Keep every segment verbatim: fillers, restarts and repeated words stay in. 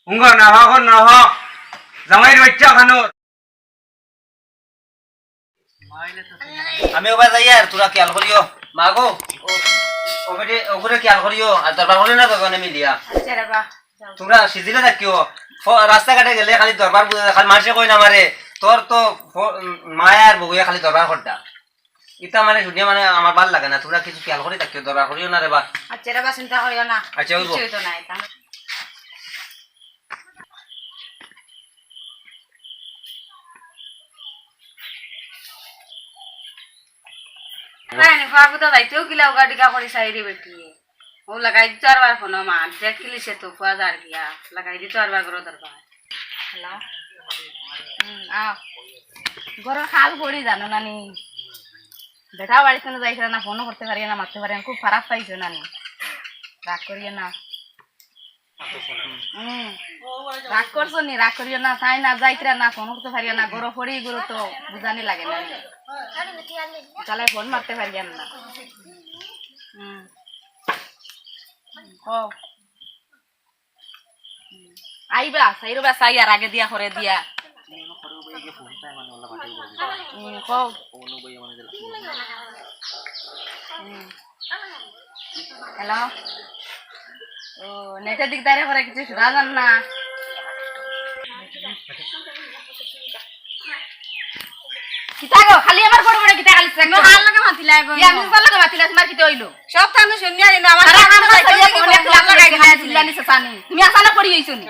হুঙ্গা না হক, না হক। জামাইর বাচ্চা খানো। আমি ওবা যাইয়ার, তোরা খেয়াল করিও। মা গো, ও, ও বেটি, ওগুরে খেয়াল করিও। আর দরবার করিও না তো, মানে মিলিয়া। আচ্ছা রে বা, যাও। তোরা সিজিলে থাকিও। ফ-, রাস্তাঘাটে গেলে খালি দরবার বুঝে, খালি মানষে কইন আমারে, "তোর তো ফ-, উম, মায় আর বউয়ে খালি দরবার করতা।" ইতা মানে শুনিয়া মানে আমার ভালা লাগে না। তোরা কিছু খেয়াল করি থাকিও, দরবার করিও না রে বা। আচ্ছা রে বা, চিন্তা করিও না। আচ্ছা, অইবো। কিচ্ছু অইতো না, ইতা। তাই নি, ফাগুদা যাইতেও কিলা উগা ডিগা করি চাই রে বেটি। ও লাগাই দিত আরবার ফোন মা, দেখ কিলি সে তো ফুয়া যার গিয়া। লাগাই দিত আরবার ঘরো দরবার। হ্যালো। হুম, আও। ঘরর খাল পড়ি জানো না নি? বেটাও বাড়িত কুনো যাইতরা না, ফোনও করতে পারিয়া না, মাততে পারিয়া না, খুব খারাপ পাইছো না নি? রাগ করিও না। হুম। রাগ করছো নি? রাগ করিও না, তাই না যাইতরা না, ফোন করতে পারিয়া না, ঘরো পড়ি, ঘরো তো বুঝানি লাগে না নি? তাহলে ফোন মারতে পারিয়া না। হুম। কও। আইবা, চাইরোবা চাই আর আগে দিয়া, পরে দিয়া। হুম, কও। হুম। হ্যালো? ও, নেটে দিকদারে করে কিছু শোনা যার না। কিতা গো, খালি আমার ঘরে ঘরে কিতা খালি তুমি কার লগে মাতিলাই গো? ইয়া, আমি কার লগে মাতিলাই, তোমার কিতা অইলো? সব তানু শুনিয়া দিন, আমার তারা কান আমার কাছে ফোন লাগাই দিলা, চিল্লানি শেষানি। তুমি আসানা পড়ি অইছো নি?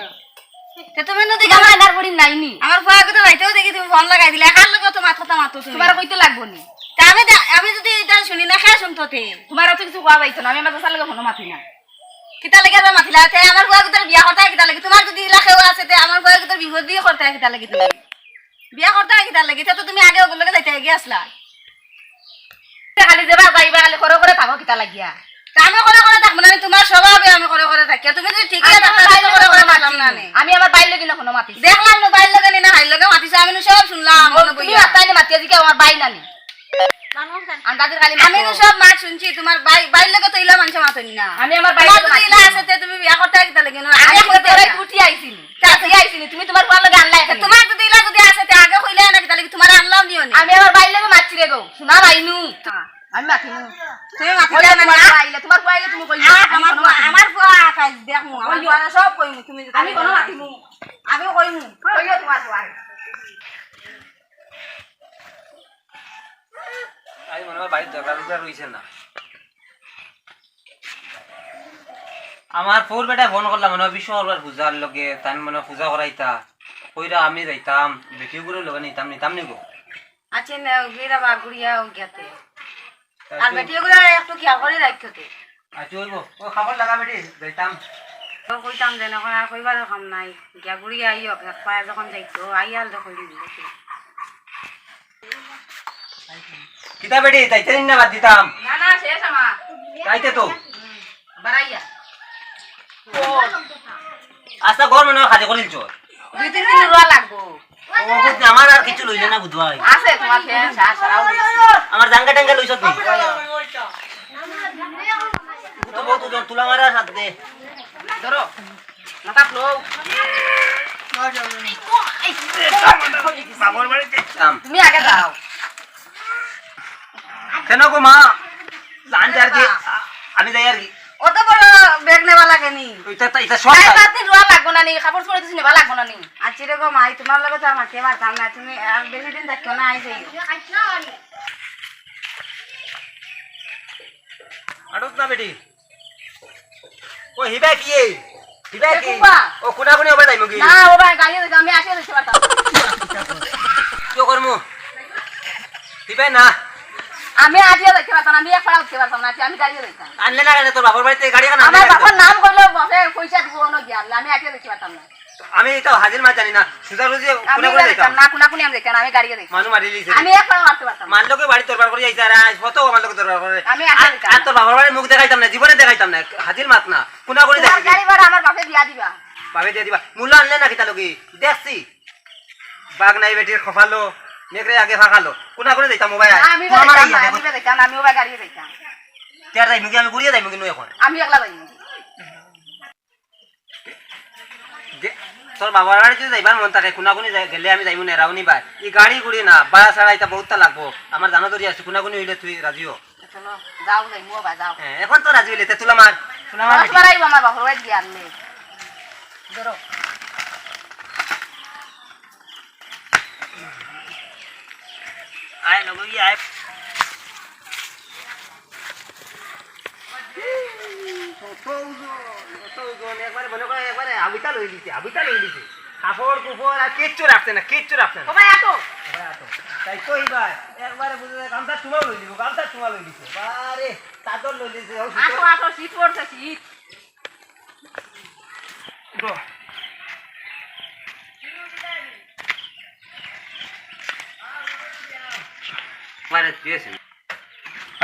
তে তুমি নু দেখি আমার আমার এনার পড়ি নাই নি। আমার ফুয়াগুরে তো যাইতেও দেখি তুমি ফোন লাগাই দিলে, কার লগে তো মাত কথা মাতো তুমি। তোমার কইতে লাগবো নি। তে আমি দে-, আমি যদি ইতা শুনি না, কে শুনতো তে? তোমার অত কিছু কওয়া যাইতো না, আমি আমার চাচার লগে ফোনো মাতি না। কিতা লাগি আর মাতিলা? তে আমার ফুয়াগুরে বিয়া করতে কিতা লাগি? তোমার যদি ইলা কেউ আছে, তে আমার ফুয়াগুরে বিপদ দিয়া করতে কিতা লাগি তুমি? বিয়া করতে কিতা লাগি? তে তো তুমি আগে ওগুর লগে যাইতে গিয়া আসলা। খালি যেবা যাইবা, খালি করে করে থাকো কিতা লাগিয়া? তে আমি করে করে থাকবো না, আমি তোমার স্বভাবে আমি করে করে থাকি। আর তুমি যদি ঠিকই আমি থাকো, আমার তাহলে বাইর তো লগে করে করে ফোনো থাকলাম মাতি না নি। আমি আমার বাইর লগে না ফোনো মাতিছি। দেখলাম না, বাইর লগে নি না, হাইর লগে মাতিছে, আমি নু সব শুনলাম, ও, মনে তুমি বইয়া। মাততায় নি মাতিয়া জিকাও আমার বাই না নি। আন্দাজের খালি আমি মাতো। নু সব মাত শুনছি, তোমার বাই, বাইর লগে তো ইলা মানষে মাতইন না। আমি আমার বাইর তোমার লগে যদি ইলা মাতি আছে, তে তুমি বিয়া করতে কিতা লাগি না? আমি আমি এখন করতে তোরাই না। উঠি আইছি নি। চাচি আইছি নি, তুমি তোমার ফুয়ার লগে আনলা এখানে। তোমার যদি ইলা যদি আছে, তে আগে কইলে না, কিতা লাগি তোমার আনলাও নিও নি। আমি আমার বাইর লগে মাতছি রে গো, শোনা বাইনু। হ্যাঁ। আমি মাতিমু। তুমি মাতি ওই দাও না, তোমার না। ফুয়া আইলে, তোমার ফুয়া আইলে তুমি কইও। আ, আমি আমার কোনো ফুয়া, মাতিমু। আমার ফুয়া আকাশ দেখমু, আমার ওই ফুয়া সব কইমু, তুমি যদি আমি কোনো মাতিমু। আমি কইমু, কইও তোমার ফুয়া। আজ মনে হয় বাড়ির দরকার উরকার রইছে না। আমার ফুয়ার বেটায় ফোন করলাম, মনে হয় বিশ্বকর্মার পূজার লগে, তান মনে হয় পূজা করাইতা। কইরা আমি যাইতাম, বেটিগুরে লগে নিতাম, নিতাম নি গো। আচ্ছা, না, গিরা বা গুড়িয়া ও গেতে। তা আর তো বেটিগুরে একটু খেয়াল করি রাখিও তে। আচ্ছা, অইবো। ও, খাবার লাগা বেটি, যাইতাম। তো কইতাম যে, না, আর কইবার কাম নাই। গিয়া গুড়িয়া আইও, এক পায়ে যখন যাইতো, আইয়াল যখন দিন দেখি। কিতা বেটি, যাইতে দিন না বাদ দিতাম? না, না, শেষ আমার। যাইতে তো। হুম, বাড়াইয়া। আস্তা ঘর মনে হয় খালি করিল চোর। দুই তিন দিন রুয়া লাগবো। ও, বুঝ না, আমার আর কিছু লইলে না বুধ ভাই। আছে তোমার ফ্যান, সার, সারাও লইছে। আমার জাঙ্গা টাঙ্গা লইছত নি? ও তো বহুত ওজন, তুলা মারা সাথ দে। ধরো। মাথা ফ্লো। বাবার বাড়িতে যাম। তুমি আগে যাও। কেন গো মা? জান যার কি? আমি যাই আর কি। অত বড় ব্যাগ নেওয়া লাগে নি? এটা, এটা, এটা সব তাই কাজ। বাদ দিন রুয়া লাগবো না নি, কাপড় চোপড় কিছু নেওয়া লাগবো না নি? আচ্ছা রে গো মাই, তোমার লগে তো আর মাতিয়ে পারতাম না, তুমি আর বেশি দিন থাকিও না, আই যাই। আটক না বেটি। ও হিবা কি এ? হিবা এ কি? কুম্বা। ও কুনা কুনি ওবা যাইমু কি? না, ওবা গাড়ি যাইতাম, আমি আটিয়া যাইতে পারতাম। কি করমু? হিবা না। আমি আটিয়া যাইতে পারতাম না, আমি এক পাড়া উঠতে পারতাম না, আমি গাড়ি যাইতাম। আনলে না কেন তোর বাপর বাড়িতে গাড়ি কেন আনলে আমার না কেন? বাপর নাম কইলো বাপে পয়সা দিব অন্য গিয়া, আমি আটিয়া যাইতে পারতাম না। আমি তো হাজির মাত জানি না। সুজা সুজি আমি কুনা কুনি গাড়ি যাইতাম। যাইতাম না, কুনা কুনি আমি যাইতাম না, আমি গাড়িয়ে যাইতাম। মানু মারি লিছে। আমি এক পাও মারতে পারতাম না। মার লগে বাড়ি দরবার করি আইছে, আর আজ কত আমার লগে দরবার করে। আমি আর, আটিয়া যাইতাম। আর তোর বাবার বাড়ি মুখ দেখাইতাম না, জীবনে দেখাইতাম না। হাজির মাত না। কুনা কুনি তোমার যাইতাম। গাড়ি ভাড়া আমার বাপে দিয়া দিবা। বাপে দিয়া দিবা। মূল্য আনলে না কিতা লগে? দেখছি। বাঘ নাই বেটির খফালো, মেঘরে আগে ফাঁকালো। কুনা কুনি যাইতাম ও ভাই? না, আমি তুই আমার যাইতাম আইয়া না, দেখো। আমি যাইতাম না, আমি ও ভাই গাড়িয়ে যাইতাম। তে আর যাইমু কি, আমি ঘুরিয়ে যাইমু কি নু এখন? আমি একলা যাইমু। তোর বাবার বাড়ি যদি যাইবার মন থাকে, কুনাকুনি যাই-, গেলে আমি যাইমু নে, রাউনি ভাই। ই গাড়ি গুড়ি না, ভাড়া ছাড়া ইতা বহুততা লাগবো। আমার জানো ধরি আছে, কুনাকুনি অইলে তুই রাজি অ। চলো, যাও, যাইমু বাবা, যাও। হ্যাঁ, এখন তো রাজি অইলে, তে তুলা মার। তুলা মার আমার বেটি। তোমার আইবো আমার বাপর বাড়ি গিয়া আনলে। ধরো। আয়, লগে গিয়া আয়। কত ওজন, কত ওজন, একবারে মনে করে একবারে হাবিতা লই দিছে, হাবিতা লই দিছে। কাপড় কুপড় আর কিচ্ছু রাখছে না, কিচ্ছু রাখছে না। সবাই আটো। সবাই আটো। তাই তো এইবার একবারে বুঝে যায়, গামছা তোমা লই দিব, গামছা তোমা লই দিছে। বারে, চাদর লই দিছে, ও আটো, শীতল। আটো, শীত পড়ছে, শীত। উঠো। মারে দিয়েছে।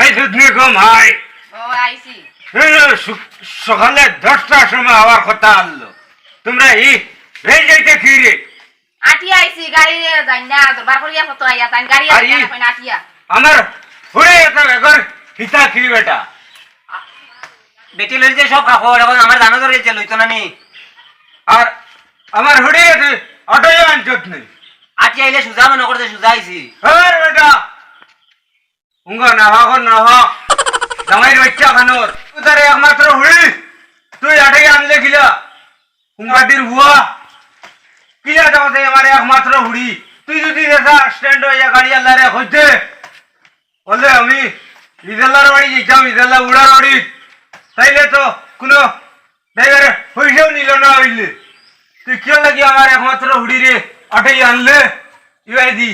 এই দুধনি গো ভাই। ও, আইছি। এই যে সু-, সকালে দশটার সময় আবার কথা আনলো। তোমরা এই রেল যাইতে কি রে? আটিয়া আইছি, গাড়ি যাই না, দরবার করিয়া কত আইয়া, তাই গাড়ি আর আই। না, কই না আটিয়া। আমার হুড়ি এত বেগর হিতা কি বেটা? বেটি লইছে সব কাপড়, এখন আমার জানো ধরে লইতো না নি। আর আমার হুড়ি এত অটোয় আনছত নি। আটিয়া আইলে সুজা মনে করছে, সুজা আইছি। আরে বেটা, উঙ্গা না হক, না হক। জামাইর বাচ্চা খানোর। তুই তারে একমাত্র হুড়ি। তুই আটাই আনলে কিলা? কুম্পাটির বুয়া। কিলা যাওয়াতে আমার একমাত্র হুড়ি। তুই যদি দেখা স্ট্যান্ড হইয়া গাড়ি আল্লারে হইতে। বলে আমি ইজাল্লার বাড়ি যাইতাম, ইজাল্লা উড়ার বাড়ি। তাইলে তো কোনো ড্রাইভারে পয়সাও নিল না হইলে। তুই কিয় লাগি আমার একমাত্র হুড়ি রে আটাই আনলে? ইবাই দি।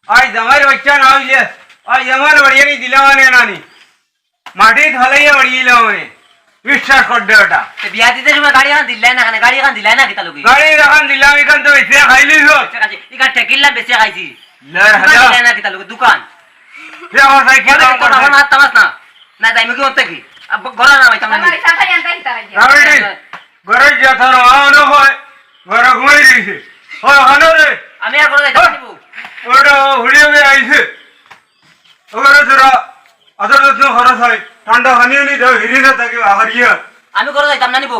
আই জামাইর বাচ্চা না হইলে, আই আমার বাড়ি আমি দিলাম আনে নানি। মাটিত ফালাইয়া বাড়ি দিলাম আনে। বিশ্বাস কর দে ওটা। তে বিয়া দিতে সময় গাড়ি এখন দিলাই না, কেনে? গাড়ি এখন দিলাই না, কিতা লগে? গাড়ি এখন দিলাম, এখান তো বেশি খাইলি তো। ঠিক আছে, এখান ঠেকিলাম, বেশি খাইছি। লের দোকান হালা। দিলাই না, কিতা লগে? দোকান। কে আমার সাইকেল ওটা দাম তো করবে? আমার মাত তামাস না। না, যাইমু কি করতে কি? আব-, গলা না, ভাই, তামা আমার নেই। ইচ্ছা থাকে, আনতে কি তারা গিয়া? রাউডি, ঘরে গিয়া তার মা অনো হয়, ঘরে ঘুমাই রইছে। হয়, হনো রে। আমি আর ঘরে যাইতাম না নিবো। ওটা হুড়িয়ে আইছে। ওরে তোরা আদর যত্ন খরচ হয়, ঠান্ডা পানি উনি দাও, হিরিয়ে থাকে আহারিয়া। আমি ঘরে যাইতাম না নিবো।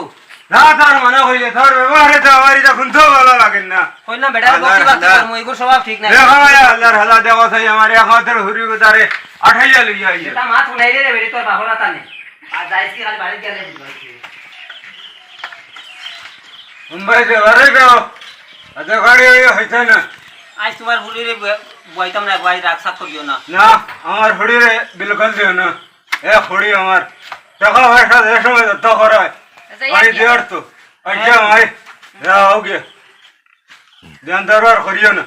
না, তার মনে হইলে, তার ব্যবহারে তো আমার এটা শুনতেও ভালো লাগে না। কইলাম বেটার আল্লাহর বকি বাকি হালা। কর্ম, এগুর স্বভাব ঠিক নাই। দেখো ভাই, আল্লাহর হালা দেখো, তাই আমার একমাত্র হুড়ি তারে আঠাইয়া লইয়া আইয়া। এটা মাত নাই রে, বেটি তোর বাপর আতা নেই। আর যাইস কি খালি বাড়ি গেলে বুঝবি। মুম্বাই যে বারে যাও, আজ গাড়ি হইয়া হইছে না। আজ তোমার হুড়িরে বু-, বুয়াইতাম না, একবার রাগ সাত করিও না। না, আমার হুড়িরে বিলকুল দিও না। এ হুড়ি আমার। দেখো, ভাই, সাথে এ সময় তো করায়। আচ্ছা, ভাই, ইয়ার কি? দিয়ার তো। আচ্ছা, হ্যাঁ। ভাই। যা, আও গিয়া। ধ্যান দরবার করিও না।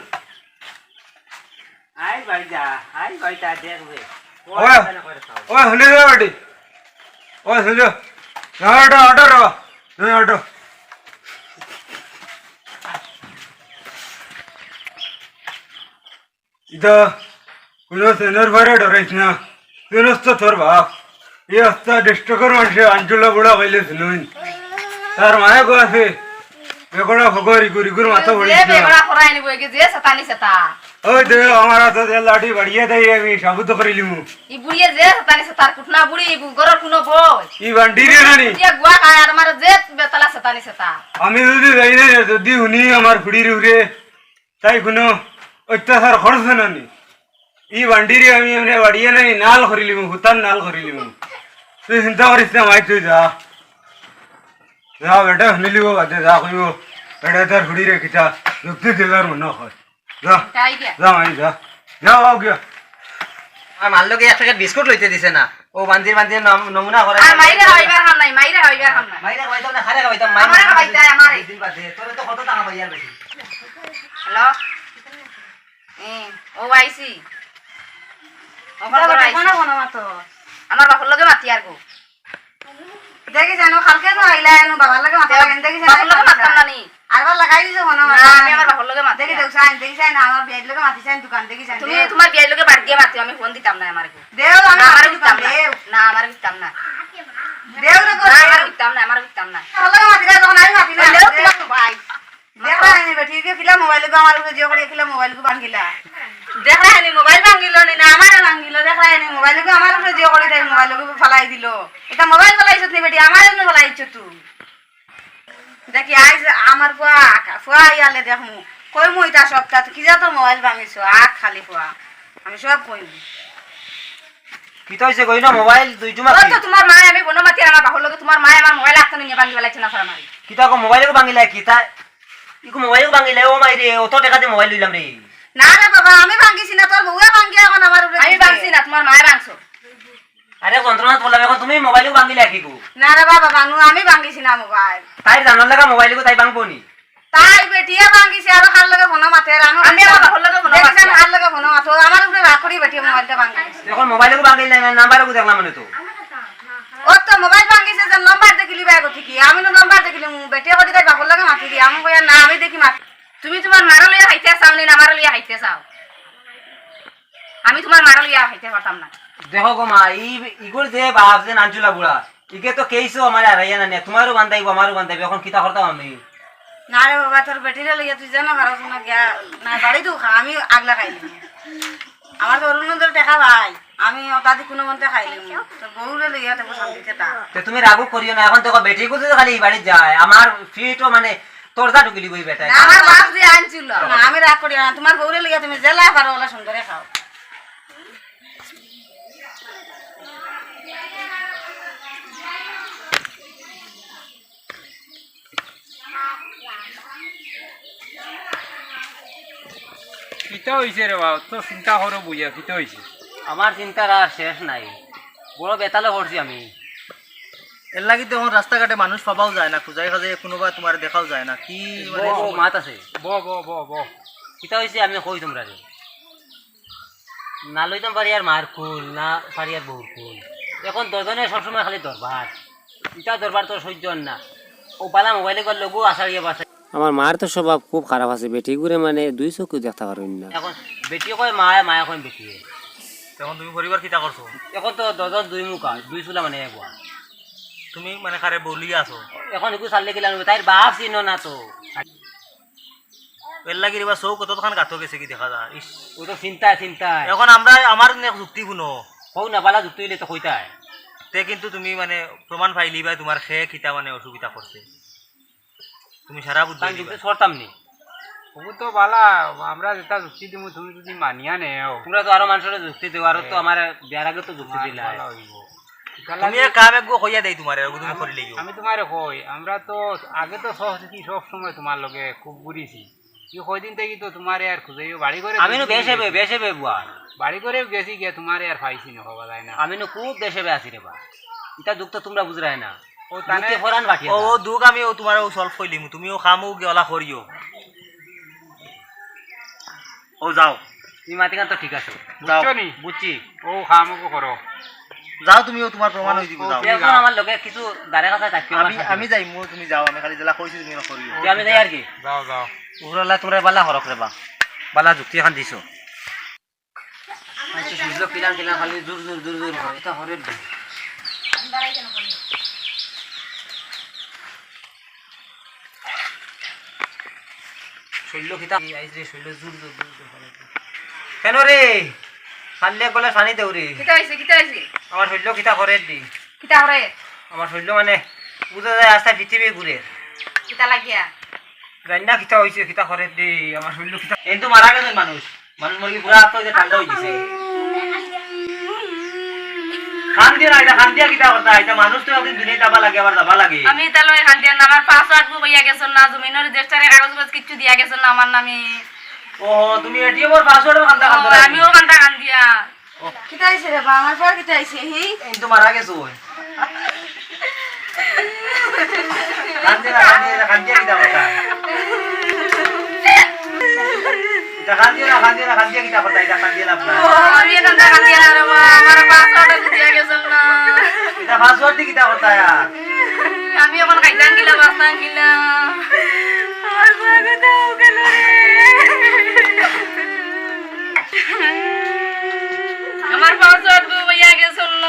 আই ভাই যা, আই ভাই তা দেখবে। ও ওই, কথা না করে খাও। ওই, হুনে যা বেটি। ওই, হুনে যা। না, ওটা, ওটা রে বা। তুমি ওটা। ইতা কোনো সেনর বারে ডরাইস না। সেনস তো তোর বাপ। এই আস্তা ডিস্ট্রিক্টর মানুষে আঞ্চলা বুড়া পাইলে শুনুন। তার মায়ে গো আছে। বেগড়া ফগর ইগুর, ইগুর মাথা যে পড়িস না। বেগড়া করাই নিব, এগে যে শতানি শতা। ওই দে, আমার হাতে যে লাঠি বাড়িয়ে দেয়, আমি সাবুত করিলিমু। ই বুড়িয়ে যে শতানি শতার কুটনা বুড়ি, ইগু গরর কোনো বই। ই বান্ডিরে নানি। যে গুয়া খায় আর আমার যে বেতালা শতানি শতা। আমি যদি যাই না, যদি হুনি আমার ফুড়ির উরে, তাই কোনো অত্যাচার করছে না নি? ই বান্ডিরে আমি এমনি বাড়িয়ে নাই, নাল করিলিমু, হুতার নাল করিলিমু। তুই চিন্তা করিস না, মাই তুই যা। যা বেটা, শুনিলিব বাদে, যা কইব। বেটা তার হুড়ি রে কিতা, যুক্তি দিলার মনে হয়। যা, তাই গিয়া। যা মাই যা। যা, আও গিয়া। আর মার লগে এক প্যাকেট বিস্কুট লইতে দিছে না। ও বান্দির বান্দির নম-, নমুনা করে। আর মাইরে খাওয়াইবার কাম নাই, মাইরে খাওয়াইবার কাম নাই। মাইরে খাওয়াইতাম না, খারে খাওয়াইতাম, মাইরে আমারে খাওয়াইতাম। খাওয়াইতাম, আমারে। দুই দিন বাদে, তোরে তো কত টাকা পাইয়ার বেশি। হ্যালো? এ, ও আইছি। ও বাবা, ফোন করো আইছি। ফোন মাতো। আমার বাপর লগে মাতি আর গো। দেখি জানো, কালকে তো আইলা, এনো বাবার লগে মাতা লাগে, দেখি জানো, বাপর লগে মাততাম না নি। আরবার লাগাই দিছো ফোন না, মাতা আমি নাই। আমার বাপর লগে মাতি দেখি আর। দেখ সাইন, দেখি সাইন, আমার বিয়াইর লগে মাতি সাইন, দোকান দেখি সাইন, তুমি দেও। তোমার বিয়াইর লগে বাড়ি গিয়া মাতিও, আমি ফোন দিতাম না আমারে। দেও, আমি না, আমারে দিতাম না। দেও। না, আমারে দিতাম না। দেও রে, না, দেও। আমারে দিতাম না, আমারে দিতাম না। আমার লগে মাতি না, যখন আমি মাতি না, দেও, দেও। তোমার ভাই। দেখরা নি বেটি, কিলা মোবাইল গো আমার উপরে জিও করিয়া কিলা মোবাইল গো ভাঙিলা। দেখরা নি মোবাইল ভাঙিল নি না আমারে ভাঙিল, দেখরা নি মোবাইল গো আমার উপরে জিও করি তাই মোবাইল গো ফালাই দিল। এটা মোবাইল ফালাইছত নি বেটি, আমার জন্য ফালাইছ তুই। কি আইজ আমার ফুয়া, ফুয়া আইয়ালে দেখমু। কইমু ইতা সবতা, তো কি জাতর মোবাইল ভাঙিছো? আত খালি ফুয়া। আমি সব কইমু। কিতা অইছে কই না, মোবাইল দুইটু ও মাত্র। তো তুমার মায়, আমি ফোনো মাতি আমার বাপর লগে, তুমার মায় আমার মোবাইল আত নিয়া ভাঙি ফালাইছে না সারা মারি। কিতা কও, মোবাইল ভাঙিলা কিতা? ইগু মোবাইল ভাঙিলা, ও মাইরে, অত টেকা দি মোবাইল লইলাম রে। না রে বাবা, আমি ভাঙিছি না, তোর বউয়ে ভাঙিয়া অখন আমার উপরে আমি দিছে। ভাঙছি না, তুমার মায় ভাঙছো। আরে যন্ত্রণাত পড়লাম, অখন তুমি মোবাইল ভাঙিলা কিগু? না রে বাবা, ভানু, আমি ভাঙিছি না মোবাইল। তাইর জানার লাগা মোবাইল গো, তাই ভাঙবো নি? তাই বেটিয়ে ভাঙিছে, আরো কার লগে ফোনো মাতে, আর আমি আমি আমার বাপর লগে ফোনো দেখি মাতি। কার লগে ফোনো মাতো, আমার উপরে রাগ করি বেটিয়ে মোবাইলটা ভাঙিছে। অখন মোবাইল গো ভাঙিলা না, নাম্বার গো দেখলাম মানে তো। ও তো মোবাইল ভাঙিছে যে নাম্বার দেখিলি বা গো ঠিকই, আমি তো নাম্বার দেখিলি, বেটিয়ে করি তাই বাপর লগে মাতি দি, আমি কইয়া না, আমি দেখি মাতি। তুমি তুমার মারে লইয়া খাইতে চাও নি, না আমারে লইয়া খাইতে চাও? আমি তুমার মারে লইয়া খাইতে পারতাম না। দেখো গো মা, ই, ইগুর যে বাপ যে নানচুলা বুড়া, ইগে তো কেইসও আমারে আড়াইয়া না নিয়া, তুমারও বান্ধাইবো, আমারও বান্ধাইবো, অখন কিতা করতাম আমি? না রে বাবা, তোর বেটিরে লইয়া তুই যা না পারস না গিয়া, না বাড়ি তো খা, আমি আগলা খাইলিমু। আমার তো অরুণোদয় টেকা ভাই, আমি ওটা দি কুনো মন্তে খাইলিমু। তোর বউরে লইয়া তো শান্তিতে থাক। তে তুমি রাগও করিও না, অখন দেখো বেটি কুতু খালি ই বাড়িত যায়, আমার ফিটও মানে তোর যা ঢুকিলি বই বেটায়। না, আমার বাপ যে আনছিল। না, আমি রাগ করি না। তুমার বউরে লইয়া তুমি যেলা পারো ওলা সুন্দরে খাও। কিতা অইছে রে বা? অত চিন্তা করো বইয়া, কিতা অইছে? আমার চিন্তার আর শেষ নাই, বড় বেতালো পড়ছি আমি। এর লাগি তো অখন রাস্তাঘাটে মানুষ পাবাও যায় না, খুজাই খাজাই কুনোবা তুমারে দেখাও যায় না। কি মানে ব, ব, মাত আছে। ব, ব, ব, ব। কিতা অইছে আমি কই তুমরারে। না লইতাম পারি আর মার কুল, না পারি আর বউর কুল। অখন দুইজনে সবসময় খালি দরবার। ইতা দরবার তো সইজ্য অর না। ও বালা মোবাইল একবার লগু আছাড়িয়া বাছাই। আমার মার তো স্বভাব খুব খারাপ আছে, বেটিগুরে মানে দুই চউখেউ দেখতা পারইন না। অখন বেটি কয় মায়, মায় কয় বেটিয়ে। অখন তুমি পরিবার কিতা করছো? অখন তো দুইজন দুই মুখা, দুই চুলা মানে এক বাল। তুমি মানে কারে বউ লইয়া আছো? অখন একু ছাড়লে কিলা অইবো, তাইর বাপ চিনো না তো। এর লাগি রে বা চউখ কতখান গাতো গেছে কি দেখা যায়। ইস। ও তো চিন্তায়, চিন্তায়। অখন আমরা, আমার নে যুক্তি হুনো। কও না, বালা যুক্তি অইলে তো কইতায়। তে কিন্তু তুমি মানে প্রমাণ পাইলি বা তুমার খে কিতা মানে অসুবিধা করছে। তুমি সারা বুদ্ধি তাই দিবা। যুক্তি ছড়তাম নি। ও তো বালা, আমরা যেটা যুক্তি দিমু, তুমি যদি মানিয়া নেও। তুমরা তো আরো মানষরে যুক্তি দেও, আরো তো হ্যাঁ। আমার বিয়ার আগে তো যুক্তি না, দিলা। বালা অইবো। তুমি এক কাম একগু কইয়া দেই তুমারে, ওগু তুমি আমি, করি লইও। আমি তুমারে কই, আমরা তো আগে তো সব, সব সময় তুমার লগে খুব ঘুরিছি। ই কয়দিন থাকি তো তুমারে আর খুজাইও বাড়ি ঘরে আমি নু বেশি বেশে বে-, গেছি। বেশে বে বুয়া। বাড়ি ঘরেও গেছি গিয়া তুমারে আর পাইছি না, হবা যায় না। আমি নু খুব বেশে বে আছি রে বা। ইতা দুখ তো তুমরা বুঝরায় না। ও তানে দুখে ফরান ফাটিয়া ও, যায়। ও দুখ আমি ও তুমারে ও solve করিলিমু। তুমি ও কাম ও গিয়া ওলা করিও। ও যাও। ই মাতিখান তো ঠিক আছে। যাও। বুঝছো নি? বুঝছি। ও কাম ওগু করো। যাও তুমি, ও তুমার প্রমাণ অই যিবো, যাও। তে অখন আমার লগে কিছু দারে কাছে থাকিও, আমি, আমি যাইমু, তুমি যাও, আমি খালি যেলা কইছি তুমি অলা করিও। তে আমি যাই আর কি। যাও, যাও। উপরআলা তুমরারে বালা করউক রে বা। বালা যুক্তি এখান দিছো। আচ্ছা, সূর্য কিলান কিলান খালি জুর জুর জুর জুর করে, ইতা করে দে। শরীল কিতা? এই আইজ রে, শরীল জুর জুর জুর জুর করে। কেন রে? খালি এক গ্লাস পানি দেও রে। কিতা অইছে, কিতা অইছে? আমার শরীল কিতা করে রে? কিতা করে? আমার শরীল মানে বুঝা যায় আস্তা পৃথিবী ঘুরে। কিতা লাগিয়া? জানি না কিতা অইছে, কিতা করে রে, আমার শরীল কিতা। কিন্তু মারা গেছইন মানুষ। মানুষ মরি পুরা আত্মা অইছে, ঠান্ডা অই গেছে। কান্দিও না, ইটা কান্দিয়া কিতা করতা? ইটা মানুষ তো একদিন দুনিয়া যাবা লাগে, আবার যাবা লাগে। আমি ইতা লগে কান্দিয়ার না, আমার password গু কইয়া গেছইন না, জমিনর register এ কাগজ উগজ কিচ্ছু দিয়া গেছইন না আমার নামে। ও, তুমি এটিএম এর password এর কান্দা কান্দো ও, না? আমিও কান্দা কান্দিয়ার। ও। কিতা অইছে রে বা? আমার ফুয়ার কিতা অইছে, হি? এই তো মারা গেছে ওই। কান্দিও না, কান্দিও না, কান্দিয়া কিতা করতা? ইটা কান্দিও না, কান্দিও না, কান্দিয়া কিতা করতা? ইটা কান্দিয়া লাভ নাই। ও, আমি এখন তো কান্দিয়ার না রে বা, আমার password দিয়া গেছইন না। ইটা password দি কিতা করতা ইয়া? আমি এখন খাইতাম কিলা, বাঁচতাম কিলা? আমার ফুয়া কথা কেন রে? আমার password গু কইয়া গেছইন না।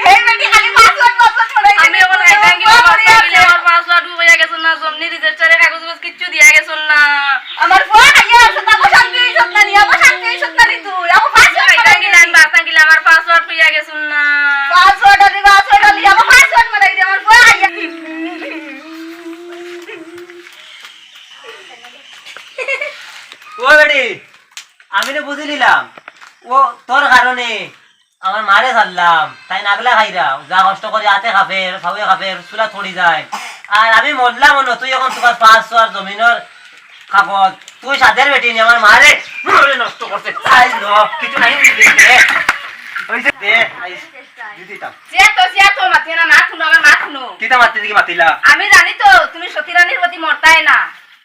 এই বেটি খালি password, password করে আমি এখন খাইতাম কিলা, বাঁচতাম কিলা, আমার password গু কইয়া গেছইন না, জমিনর register এ কাগজ উগজ কিচ্ছু দিয়া গেছইন না। আমার ফুয়া খাইয়া আছে, তাকে শান্তি অইছত না নি, আমার শান্তি অইছত না নি তুই, আমার password খাইতাম কিলা, বাঁচতাম কিলা, আমার password কইয়া গেছইন না। Password আলি, password আলি, আমার password মারাই দে, আমার ফুয়া খাইয়া। ও বেটি, আমি তো বুঝি নিলাম, ও তোর কারণে আমার মারে ছাড়লাম, তাইন আগলা খাইরা, যা কষ্ট করি আতে খাফের, ফাউয়ে খাফের, চুলাত পড়ি যায়। আর আমি মরলাম অনো, তুই অখন তুকার পাঁচ ছয় জমিনর কাগজ, তুই সাধের বেটি নি আমার মারে, মারে নষ্ট করতে চাই ল, কিছু নাই বুঝলি রে। ওই যে দে, আইস, দিদি তা। যে তো, যে তো মাতিও না, মাত হুনো, আমার মাত হুনো। কিতা মাততে দিকে মাতিলা? আমি জানি তো তুমি সতী রানীর প্রতি মরতায় না।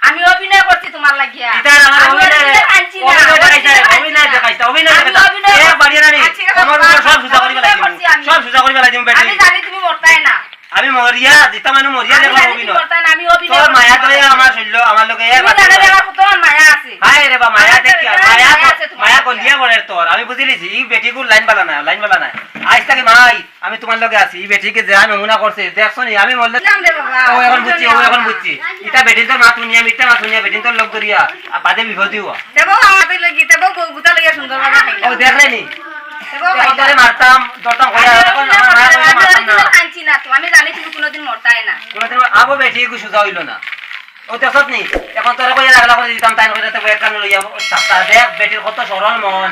আমি অভিনয় করছি তোমার লাগিয়া। ইতা আমার আমি অভিনয়, অভিনয় আনছি না, অভিনয় দেখাইছে, অভিনয় অভিনয় দেখাইছে, দেখাইছে। অভিনয় আমি দেখাইছে। অভিনয় এ বাড়িয়ে রানি, আছি, আমার উপর সব সুজা করি অভিনয় ফেলাই দিমু। করছি আমি। সব সুজা করি ফেলাই দিমু বেটি। আমি জানি তুমি মরতায় না। আমি মরিয়া, জিতা মানু মরিয়া আমি দেখলাম জানি তুমি অভিনয়। মরতায় না, আমি অভিনয় তোর করছি মায়া তোমার ধরে লাগিয়া। আমার শরীর, আমার লগে এ তুমি বাড়িয়ে জানো যে রানি। আমার কত মায়া আছে। হায় রে বা, মায়া আমার দেখিয়া, তো মায়া, মায়া আছে তোমার। মায়া গলিয়া পড়ে তোর। আমি বুঝি লিছি, ই বেটিগুর লাইন বালা না, লাইন বালা না। আইজ থাকি মাই, আমি তোমার লগে আছি। ই বেটিকে যে নমুনা করছে, দেখছো নি? আমি মরলে বুঝলাম রে বাবা, ও, এখন বুঝছি, ও, এখন বুঝছি। ইটা বেটিন্তর মাত হুনিয়া, মিথ্যা মাত হুনিয়া, বেটিন্তর লগ ধরিয়া, আর বাদে বিপদ হইব। তে বউ আমাদের লগে, তে বউ বউ গুতা লইয়া সুন্দর ভাবে খাইলাম। ও, দেখলে নি? তে বউ এখন তোরে মারতাম, ধরতাম, কইয়া, আমি এখন অভিনয় আমার মায়া করতে কইয়া পারি, মারতাম আমি না। আনছি না তো, আমি জানি তুমি কোনোদিন মরতায় না। কোনোদিন আবো বেটি একটু সুজা হইল না। ও, দেখছত নি? এখন তোরে কইয়া লাগলা করে দিতাম, তাই নইলে তো এক কান লইয়া থাকতা। দেখ, বেটির কত সরল মন।